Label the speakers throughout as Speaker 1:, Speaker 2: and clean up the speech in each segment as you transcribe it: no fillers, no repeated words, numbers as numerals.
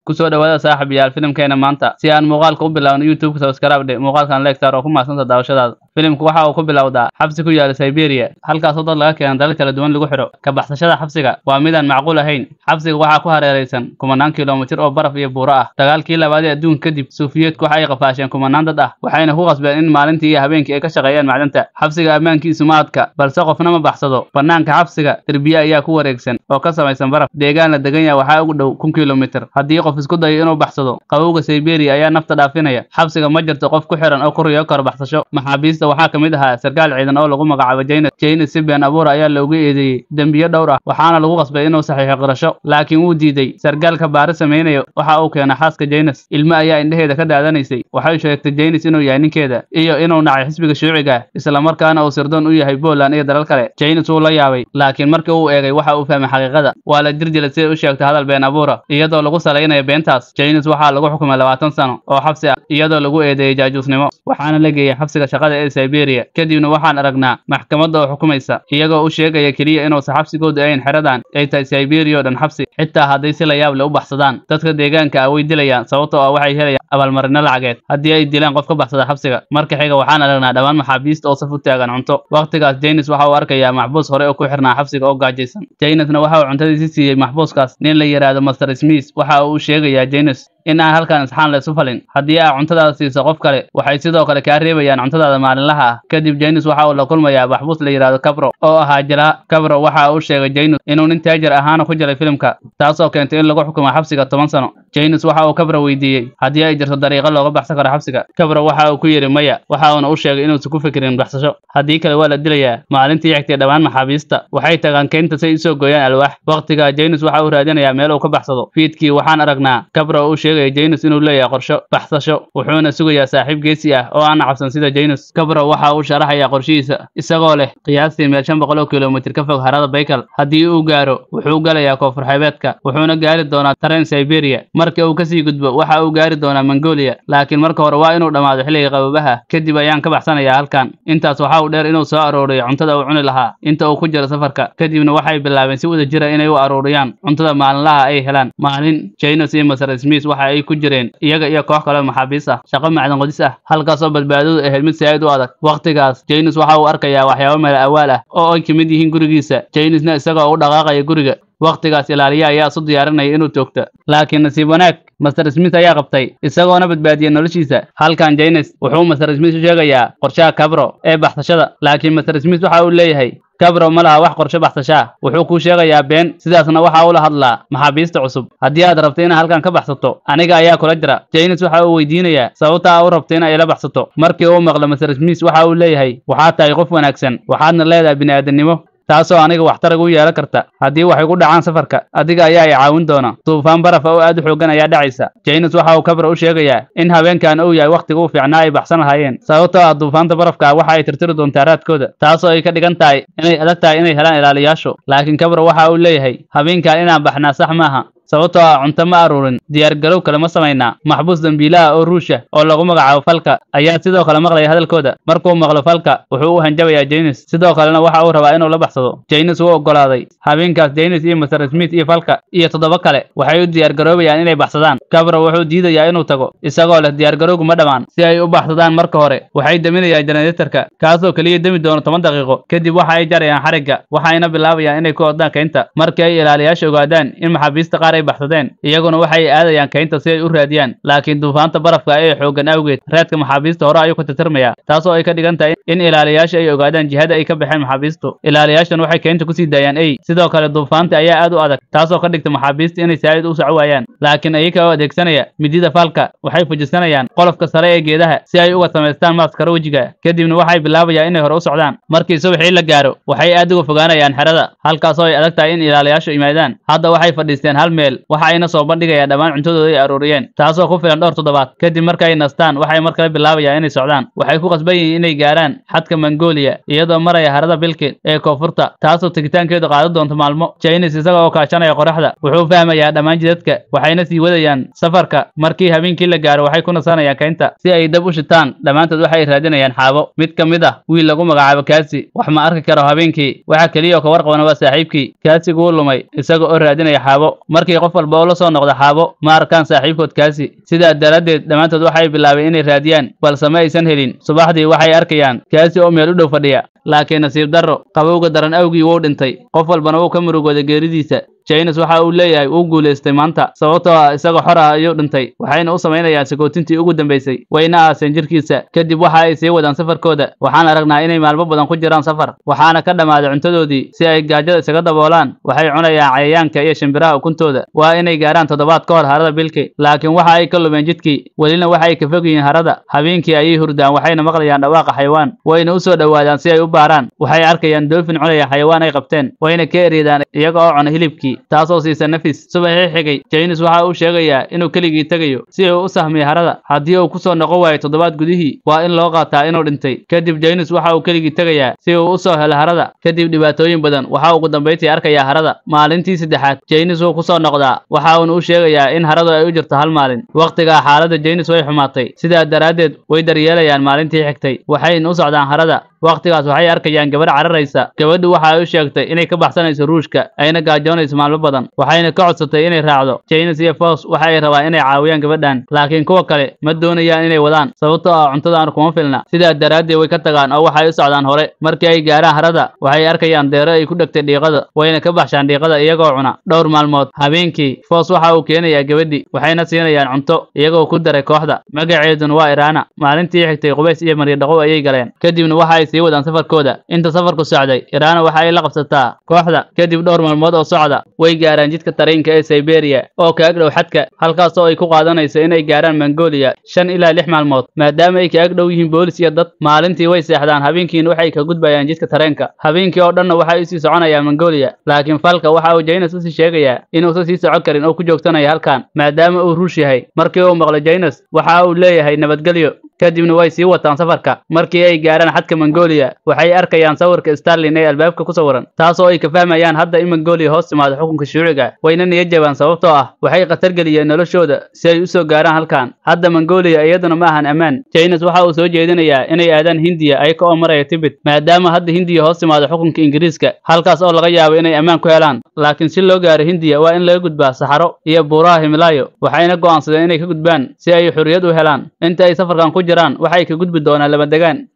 Speaker 1: Kusoo dhawaada saaxiibayaal filimkeena maanta. Si aan muuqaalka u bilaawno, YouTube subscribe dhe, muuqaalkan like saar oo ku mahadsantahay daawashadaada. Filimku waxa uu ku bilowdaa xabsi ku yaala Siberia, halkaasoo dad laga keeno dalal kala duwan lagu xidho. Ka baxsashada xabsiga waa mid aan macquul ahayn. Xabsiga waxaa ku hareeraysan kumanaan kiiloomitir oo baraf iyo buuro ah. Dagaalkii labaad ee adduunka kadib, Sofiyeetku waxa ay qafaasheen kumanaan dad ah, waxayna ku qasbeen in maalintii iyo habeenkii ay ka shaqeeyaan macdanta. Xabsiga ammaankiisu ma adka, balse qofna ma baxsado. Bannaanka xabsiga derbiye ayaa ku wareegsan oo ka samaysan baraf. Deegaan la degan yahay waxaa ugu dhow 1000 kiiloomitir. Haddii qof isku dayo inuu baxsado, qabowga Siberia ayaa nafta dhaafinaya. Xabsiga ma jirto qof ku xiran oo ku riyo karo baxsasho. Maxaabiista waxaa ka mid ahaa sarkaal ciidan oo lagu magacaabo Jaynes. Jaynes si been abuur ayaa loogu eedeeyey dembiyo dhowr ah, waxaana lagu qasbay inuu saxiixo qirasho, laakiin wuu diiday. Sarkaalka baaris sameynaya waxa uu keenay xaaska Jaynes. Ilmo ayaa indhaheeda ka daadanaysay. Waxay sheegtay Jaynes inuu yahay ninkeeda iyo inuu nacay xisbiga shuuciga ah, isla markaana uu sirdoon u yahay Poland iyo dalal kale. Jaynes wuu la yaabay, laakiin markii uu eegay waxa uu fahmay xaqiiqada. Waa la jirdilay si ay u sheegto hadal been abuur ah, iyadoo lagu salaynayo beentaas. Jaynes waxaa lagu xukumay 20 sano oo xabsi ah, iyadoo lagu eedeeyey jaajuusnimo, waxaana la geeyey xabsiga shaqada ee Siberia. Kadibna waxaan aragnaa maxkamadda oo xukumaysa, iyagoo u sheegaya keliya inuusan xabsigoodu ahayn xeradan, ay tahay Siberia oo dhan xabsi. Xitaa hadday si la yaab leh u baxsadaan, dadka deegaanka ah way dilayaan, sababtoo ah waxay helayaan abaalmarino lacageed haddii ay dilaan qof ka baxsada xabsiga. Marka xiga waxaan aragnaa dhammaan maxaabiista oo saf u taagan cunto. Waqtigaas Jaynes waxa uu arkayaa maxbuus hore oo ku xirnaa xabsiga oo gaajaysan. Jaynesna waxa uu cuntadiisi siiyey maxbuuskaas. Nin la yidhaahdo Master Smith waxa uu u sheegayaa Jaynes in aan halkan isxaan la isu falin. Haddii aad cuntadaada siiso qof kale, waxay sidoo kale kaa reebayaan cuntadaada maalinlaha ah. Kadib Jaynes waxa uu la kulmayaa maxbuus la yidhaahdo Cabro oo ahaa jilaa. Cabro waxa uu sheegay Jaynes inuu nin taajir ahaana ku jiray filimka, taasoo keentay in lagu xukumo xabsiga 10 sano. Jaynes waxa uu Cabro weydiiyey haddii ay jirto dariiqo looga baxsan karo xabsiga. Cabro waxa uu ku yidhi maya, waxa uuna u sheegay inuusan ku fikirin baxsasho, haddii kale waa la dilayaa. Maalintii xigtay dhammaan maxaabiista waxay tagaan keynta si ay usoo gooyaan alwaax. Waqtigaa Jaynes waxa uu raadinayaa meel uu ka baxsado. Fiidkii waxaan aragnaa Cabro oo u sheegaya Jaynes inuu leeyahay qorsho baxsasho, wuxuuna sugayaa saaxiib geesi ah oo aan cabsan sida Jaynes. Cabro waxa uu sharaxayaa qorshihiisa, isagoo leh qiyaastii meel 500 kiiloomitir ka fog harada Baykal. Haddii uu gaaro, wuxuu galayaa koonfur xeebeedka, wuxuuna gaari doonaa tareen Siberia. Marka uu kasii gudbo, waxa uu gaari doonaa Mongolia, laakiin marka hore waa inuu dhammaado xilliga qaboobaha. Kadib ayaan ka baxsanayaa halkan. Intaas waxa uu dheer inuu soo arooriyo cuntada uu cuni lahaa inta uu ku jiro safarka. Kadibna waxay bilaabeen si wada jira inay u aruuriyaan cuntada maalinlaha ay helaan. Maalin Jaynes iyo Master Smith waxa ay ku jireen, iyaga iyo koox kale oo maxaabiis ah, shaqo macdan qodis ah, halkaasoo badbaadadu ahayd mid saa'id u adag. Waqtigaas Jaynes waxa uu arkayaa waxyaabo mala awaal ah oo ay ka mid yihiin gurigiisa. Jaynesna isagoo u dhaqaaqaya guriga, waqtigaas ilaaliya ayaa isu diyaarinaya inuu toogto, laakiin nasiib wanaag Master Smith ayaa qabtay, isagoona badbaadiyey noloshiisa. Halkan Jaynes wuxuu Master Smith u sheegayaa qorshaha Cabro ee baxsashada, laakiin Master Smith waxa uu leeyahay Cabro ma laha wax qorshe baxsasho ah, wuxuu kuu sheegayaa been. Sidaasna waxa uu la hadlaa maxaabiista cusub. Haddii aad rabto inaad halkan ka baxsato, aniga ayaa kula jira. Jaynes waxa uu weydiinayaa sababta aa u rabto in ay la baxsato. Markii uu maqlo Master Smith, waxa uu leeyahay waxaad tahay qof wanaagsan, waxaadna leedahay bini'aadanimo, taasoo aniga waxtar igu yeelan karta. Haddii wax igu dhacaan safarka, adiga ayaa i caawin doona. Duufaan baraf oo aad u xooggan ayaa dhacaysa. Jaynes waxa uu Cabro u sheegayaa in habeenkan uu yahay wakhtiga u fiicnaa ay baxsan lahaayeen, sababtoo ah duufaanta barafka waxa ay tirtiri doontaa raadkooda, taasoo ay ka dhigan tahay inay adag tahay inay helaan ilaaliyaashu. Laakiin Cabro waxa uu leeyahay habeenkan inaan baxnaa sax maaha, sababtoo ah cunto ma aruurin, diyaargarow kale ma samaynaa. Maxbuus dambiilaha oo Ruusha oo lagu magacaabo Falka ayaa sidoo kale maqlaya hadalkooda. Markuu maqlo Falka, wuxuu u hanjabayaa Jaynes, sidoo kalena waxa uu rabaa inuu la baxsado. Jaynes wuu oggolaaday. Habeenkaas Jaynes iyo Master Smith iyo Falka iyo toddoba kale waxay u diyaargaroobayaan inay baxsadaan. Cabro wuxuu diidayaa inuu tago, isagoo leh diyaargarowgu ma dhammaan. Si ay u baxsadaan, marka hore waxay daminayaan generatorka, kaasoo keliya demi doono 10 daqiiqo. Kadib waxa ay jarayaan xarigga, waxayna bilaabayaan inay ku ordaan keynta. Markii ay ilaaliyaasha ogaadaan in maxaabiista qaar ay baxsadeen, iyaguna waxay aadayaan keynta si ay u raadiyaan, laakiin duufaanta barafka ee xooggan awgeed raadka maxaabiista hore ayuu ka tirtirmayaa, taasoo ay ka dhigan tahay in ilaaliyaasha ay ogaadaan jihada ay ka baxeen maxaabiistu. Ilaaliyaashan waxay keynta kusii daayaan ey. Sidoo kale duufaanta ayaa aad u adag, taasoo ka dhigta maxaabiista inay saa'id u soco waayaan, laakiin iyaga oo adeegsanaya midida Falka waxay fujisanayaan qolofka sare ee geedaha si ay uga samaystaan maaskaro wejiga. Kadibna waxay bilaabayaan inay hore u socdaan. Markii subaxii la gaaro, waxay aad uga fogaanayaan xerada, halkaasoo ay adag tahay in ilaaliyaashu yimaadaan. Hadda waxay fadhiisteen hal meel, waxa ayna soo bandhigayaan dhammaan cuntadooda ay aruuriyeen, taasoo ku filan dhowr toddobaad. Kadib markay nastaan, waxay mar kale bilaabayaan inay socdaan. Waxay ku qasban yihiin inay gaaraan xadka Mongolia iyadoo maraya harada Bilkin ee koonfurta, taasoo tegitaankeedu qaadan doonto maalmo. Jaynes isaga oo kaashanaya qoraxda wuxuu fahmayaa dhammaan jidadka, waxayna sii wadayaan safarka. Markii habeenkii la gaaro, waxay ku nasanayaan kaynta si ay dab u shitaan. Dhammaantood waxay raadinayaan xaabo. Mid ka mid ah, wiil lagu magacaabo Kaasi, wax ma arki karo habeenkii. Waxa keliya oo ka warqabana waa saaxiibkii. Kaasigu wuu lumay isaga oo raadinaya xaabo. Markii Markii qof walba oo la soo noqda xaabo, ma arkaan saaxiibkood Kaasi. Sidaa daraaddeed dhammaantood waxay bilaabeen inay raadiyaan, balse ma aysan helin. Subaxdii waxay arkayaan Kaasi oo meel u dhow fadhiya, laakiin nasiib darro qabowga daran awgii wuu dhintay. Qof walbana wuu ka murugooday geeridiisa. James waxa uu leeyahay wuu guuleystay maanta, sababtoo ah isagoo xor ah ayuu dhintay. Waxayna u samaynayaan sakootintii ugu dambeysay, wayna aaseen jirkiisa. Kadib waxa ay sii wadaan safarkooda. Waxaan aragnaa inay maalmo badan ku jiraan safar, waxaana ka dhammaaday cuntadoodii. Si ay gaajada isaga daboolaan, waxay cunayaan cayayaanka iyo shimbiraha ukuntooda. Waa inay gaaraan toddobaad ka hor harada Bilki, laakiin waxa ay ka lumeen jidkii. Welina waxay ka fog yihiin harada. Habeenkii ayay hurdaan, waxayna maqlayaan dhawaaqa xayawaan, wayna u soo dhowaadaan si ay u baaraan. Waxay arkayaan dolphin cunaya xayawaan ay qabteen, wayna ka eryadaan iyaga oo cuna hilibkii, taasoo siisa nafis. Subaxii xigay James waxa uu sheegayaa inuu keligii tagayo si uu u sahmiyo harada. Haddii uu ku soo noqon waayo toddobaad gudihii, waa in loo qaataa inuu dhintay. Kadib James waxa uu keligii tagayaa si uu u soo helo harada. Kadib dhibaatooyin badan waxa ugu dambeyntii arkayaa harada. Maalintii saddexaad James wuu ku soo noqdaa, waxa uuna u sheegayaa in haradu ay u jirto hal maalin. Waqtigaa xaaladda James way xumaatay, sidaa daraaddeed way daryeelayaan maalintii xigtay, waxayna u socdaan harada. Waqtigaas waxay arkayaan gabadh cararaysa. Gabadhu waxa ay u sheegtay inay ka baxsanayso Ruushka, ayna gaajoonayso maalmo badan, waxayna ka codsatay inay raacdo. James iyo Fox waxa ay rabaan inay caawiyaan gabadhan, laakiin kuwa kale ma doonayaan inay wadaan, sababtoo ah cuntadaan kuma filna. Sidaa daraaddeed way ka tagaan oo waxay u socdaan hore. Markii ay gaaraan harada, waxay arkayaan deero ay ku dhegtay dhiiqada, wayna ka baxshaan dhiiqada iyagoo cuna dhowr maalmood. Habeenkii Fox waxa uu keenayaa gabadhii, waxayna siinayaan cunto iyagoo ku daray kooxda. Magaceeduna waa Irana. Maalintii xigtay qubays iyo maryo dhaqo ayay galeen, kadibna waxa ay sii wadaan safarkooda. Inta safarku socday, Irana waxa ay la qabsataa kooxda. Kadib dhowr maalmood oo socda, way gaaraan jidka tareenka ee Siberia oo ka ag dhow xadka, halkaas oo ay ku qaadanayso inay gaaraan Mongolia 5 ilaa 6 maalmood. Maadaama ay ka ag dhow yihiin boolis iyo dad, maalintii way seexdaan, habeenkiina waxay ka gudbayaan jidka tareenka. Habeenkii oo dhanna waxay u sii soconayaan Mongolia, laakiin falka waxa uu James u sii sheegayaa inuusan sii socon karin oo ku joogsanaya halkan, maadaama uu Ruush yahay. Markii uu maqlo James, waxa uu leeyahay nabadgelyo. Kadibna way sii wataan safarka. Markii ay gaaraan xadka Mongolia, waxay arkayaan sawirka Stalin ee albaabka ku sawiran, taasoo ay ka fahmayaan hadda in Mongolia hoos timaado xukunka shuuciga. Wayna niyad jabaan sababtoo ah waxay khatar geliyeen noloshooda si ay u soo gaaraan halkan. Hadda Mongolia iyaduna ma ahan ammaan. James waxa uu soo jeedinayaa inay aadaan Hindiya ayaga oo maraya Tibet, maadaama hadda Hindiya hoos timaado xukunka Ingiriiska, halkaas oo laga yaabo inay ammaan ku helaan. Laakiin si loo gaaro Hindiya waa in laga gudbaa saxaro iyo buuraha Himalayo, waxayna go'aansadeen inay ka gudbaan si ay xorriyad u helaan. Inta ay safarkan ku jiraan, waxay ka gudbi doonaan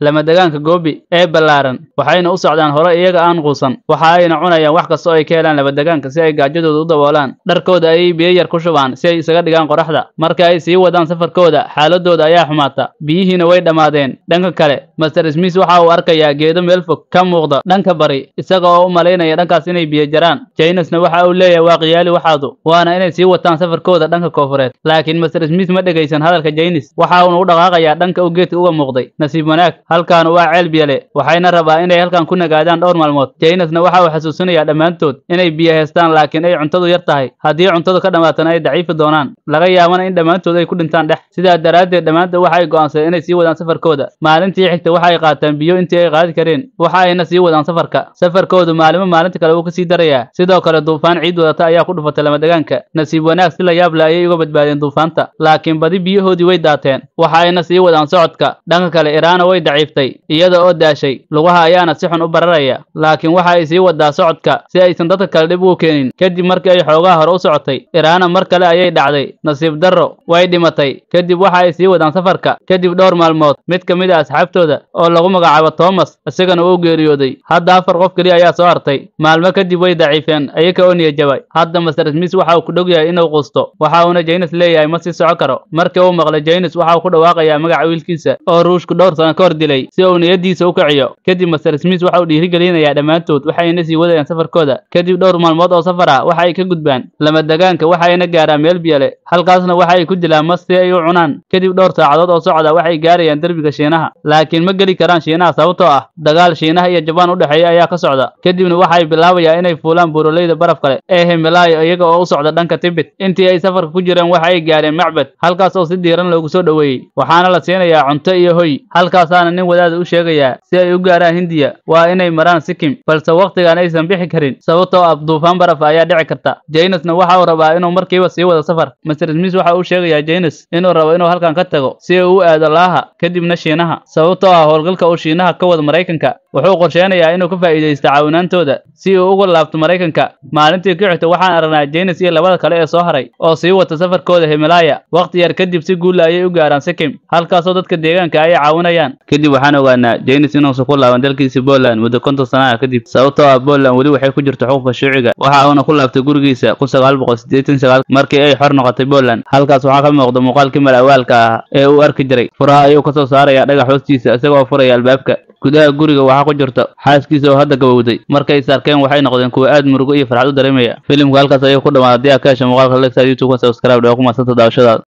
Speaker 1: lamadegaanka Gobi ee ballaaran, waxayna u socdaan hore iyaga aan quusan. Waxa ayna cunayaan wax kasta oo ay ka helaan lamadegaanka si ay gaajadooda u daboolaan. Dharkooda ayay biyo yar ku shubaan si ay isaga dhigaan qoraxda. Marka ay sii wadaan safarkooda, xaaladooda ayaa xumaata, biyihiina way dhammaadeen. Dhanka kale, Master Smith waxa uu arkayaa geedo meel fog ka muuqda dhanka bari, isaga oo u malaynaya dhankaas inay biyo jaraan. James-na waxa uu leeyahay waa qiyaali waxaadu, waana inay sii wataan safarkooda dhanka koonfureed. Laakiin Master Smith ma dhegaysan hadalka James, waxa uuna u dhaqaaqayaa dhanka uu geedka uga muuqday. Nasiib wanaag, halkan waa ceel biyale, waxayna rabaa inay halkan ku nagaadaan dhowr maalmood. James-na waxa uu xasuusinayaa dhammaantood inay biyo haystaan, laakiin ay cuntadu yar tahay. Haddii cuntadu ka dhamaatana ay daciifi doonaan, laga yaabana in dhammaantood ay ku dhintaan dhex. Sidaa daraaddeed dhammaantood waxay go'aansadeen inay sii wadaan safarkooda. Maalintii xigta waxay qaateen biyo intii ay qaadi kareen, waxa ayna sii wadaan safarka. Safarkoodu maalimo maalinta kale wuu ka sii darayaa. Sidoo kale duufaan ciid wadata ayaa ku dhufatay lamadegaanka. Nasiib wanaag si la yaab leh ayay uga badbaadeen duufaanta, laakiin badi biyahoodii way daateen. Waxa ayna sii wadaan socodka. Dhanka kale, Irana way daciiftay iyada oo daashay, lugaha ayaana si xun u bararaya, laakiin waxa ay sii wadaa socodka si aysan dadka kale dhib ugu keenin. Kadib markii ay xoogaa hore u socotay, Irana mar kale ayay dhacday. Nasiib darro, way dhimatay. Kadib waxa ay sii wadaan safarka. Kadib dhowr maalmood, mid ka mid ah asxaabtooda oo lagu magacaabo Thomas isagana wuu geeriyooday. Hadda 4 qof kaliya ayaa soo hartay. Maalmo kadib way daciifeen iyaga oo niyad jabay. Hadda Master Smith waxa uu ku dhow yahay inuu quusto, waxa uuna James leeyahay ma sii socon karo. Markii uu maqlay James, waxa uu ku dhawaaqayaa magaca wiilkiisa oo Ruushku dhowr sano ka hor dilay si uu niyadiisa u kiciyo. Kadib Master Smith waxa uu dhiirigelinayaa dhammaantood, waxayna sii wadayaan safarkooda. Kadib dhowr maalmood oo safar ah, waxa ay ka gudbaan lamadegaanka, waxayna gaaraan meel biyo leh. Halkaasna waxa ay ku dilaan mas si ay u cunaan. Kadib dhowr saacadood oo socda, waxay gaarayaan derbiga Shiinaha, laakiin ma geli karaan Shiinaha sababtoo ah dagaal Shiinaha iyo Jabaan u dhexeeya ayaa ka socda. Kadibna waxay bilaabayaan inay fuulaan buuraleyda baraf kale ee Himalaya iyaga oo u socda dhanka Tibet. Intii ay safarka ku jireen, waxa ay gaareen macbad, halkaas oo si diiran loogu soo dhoweeyey, waxaana la siinayaa cunto iyo hoy. Halkaasaana nin wadaad u sheegayaa si ay u gaaraan Hindiya waa inay maraan Sikkim, balse waqtigan aysan bixi karin sababtoo ah duufaan baraf ayaa dhici karta. James-na waxa uu rabaa inuu markiiba sii wado safar. Master Smith waxa uu sheegayaa James inuu rabo inuu halkan ka tago si uu u aado Laaha kadibna Shiinaha, sababtoo ah howlgalka uu Shiinaha ka wada Maraykanka. Wuxuu qorsheynayaa inuu ka faa'iideysto caawinaantooda si uu uga laabto Maraykanka. Maalintii ku xigtay waxaan aragnaa Janice iyo labada kale ee soo haray oo sii wata safarkooda Himalaya. Waqti yar kadib si guul ah ayay u gaaraan Sikkim, halkaasoo dadka deegaanka ay caawinayaan. Kadib waxaan ogaanaa Janice inuusan ku laaban dalkiisa Poland muddo 50 sano ah kadib, sababtoo ah Poland weli waxay ku jirto xukunka shuuciga. Waxa uuna ku laabtay gurigiisa 1989 markii ay xor noqotay Poland. Halkaas waxaa ka muuqda muuqaalkii malawaalka ah ee uu arki jiray. Furaha ayuu ka soo saarayaa dhagax hoostiisa isagoo furaya albaabka. Gudaha guriga waxaa ku jirta xaaskiisa oo hadda gabowday. Markay is arkeen waxay noqdeen kuwo aad murugo iyo farxad u dareemaya. Filimku halkaas ayuu ku dhamaaday. Haddii aad ka hesho muuqaalka, like saar, YouTube-ka subscribe dheh. Ku mahadsantahay daawashadaada.